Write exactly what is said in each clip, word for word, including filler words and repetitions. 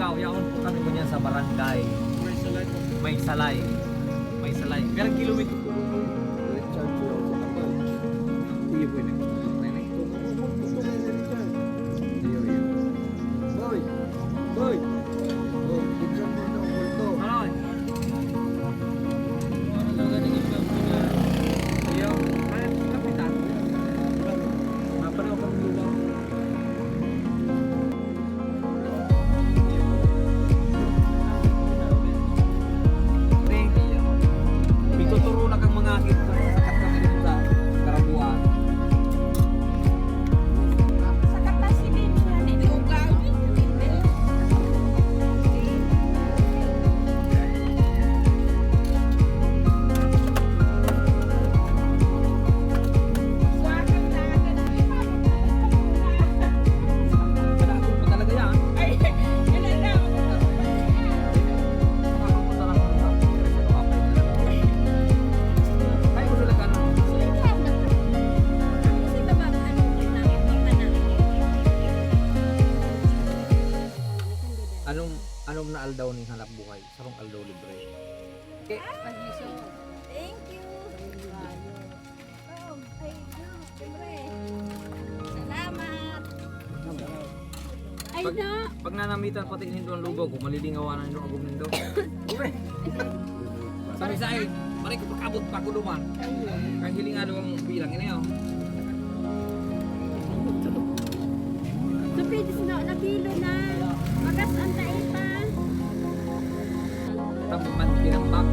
Yaon po kami ngunyan sa barangay May Salay. May Salay. May Salay. Pero kilometro. Richard, Iyo po yun. Iyo, iyo. Boy! Boy! Oh, picture mo na, multo. Ano? Iyo. Ay, kapitan. Napanaw kang lugaw. Pituturo na kang mga hit sa sakat na sa karabuan. Sakat na si Lin, nga nilugaw. Malabo pa talaga yan. Ay, yun na lang. Malabo pa talaga yan. Ay, gusto lang ka na. Anong, anong naaldaw ning hanap buhay? Sarong aldaw libre. Thank you. Ay, siyempre. Salamat. Ay, Pag, na. Pag nanamitan pati nindo ang lugaw ko, malilingawan na nindo ang agom nindo. Sabi sa akin, "Maray ko pag-abot pa ko duman." Kaya hiling ano ang bilang, ini, oh. Tupid, no, na kilo na. Magas ang taipan. Tamban tinambak.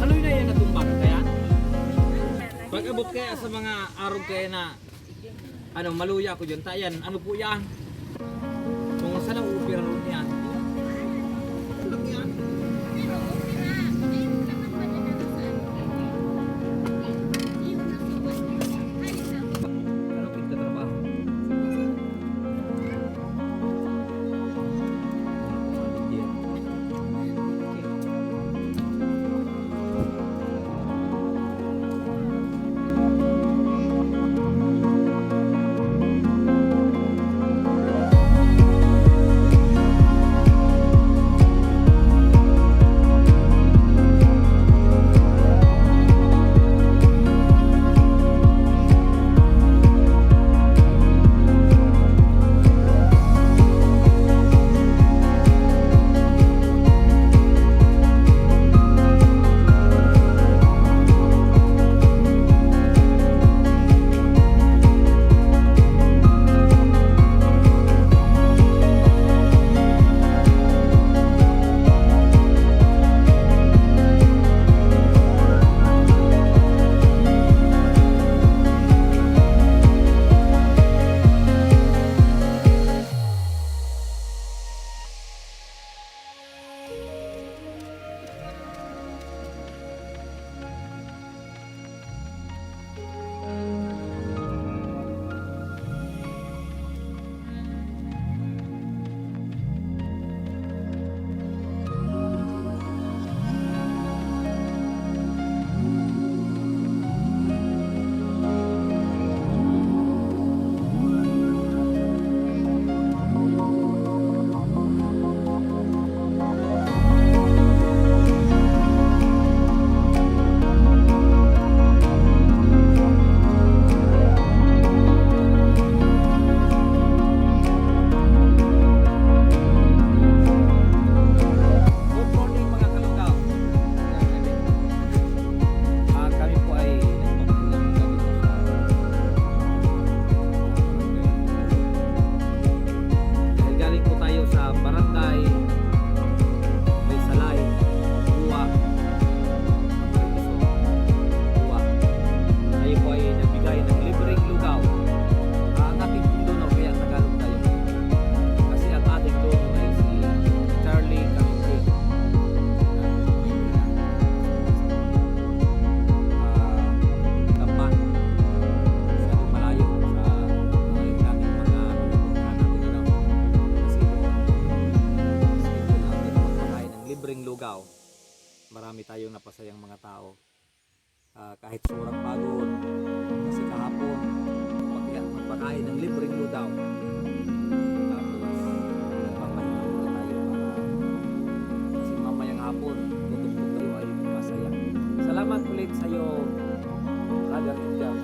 Ano yun na yan, natumbak kaya? Pag-abot kaya sa mga arog kaya na, ano, maluya ko dyan, ta yan, ano po yan? Kung saan ang opera room yan? Ano lang yan? Ano pinagtatrabaho? marami tayong napasayang mga tao. Ah, kahit sobrang pagod, kasi kahapon, pagka-, magpakain ng libreng ludaw. Tapos, magpapahinga muna tayo para kasi mamayang hapon, tutugtog tayo ay masaya. Salamat ulit sa'yo, Brother Edgar.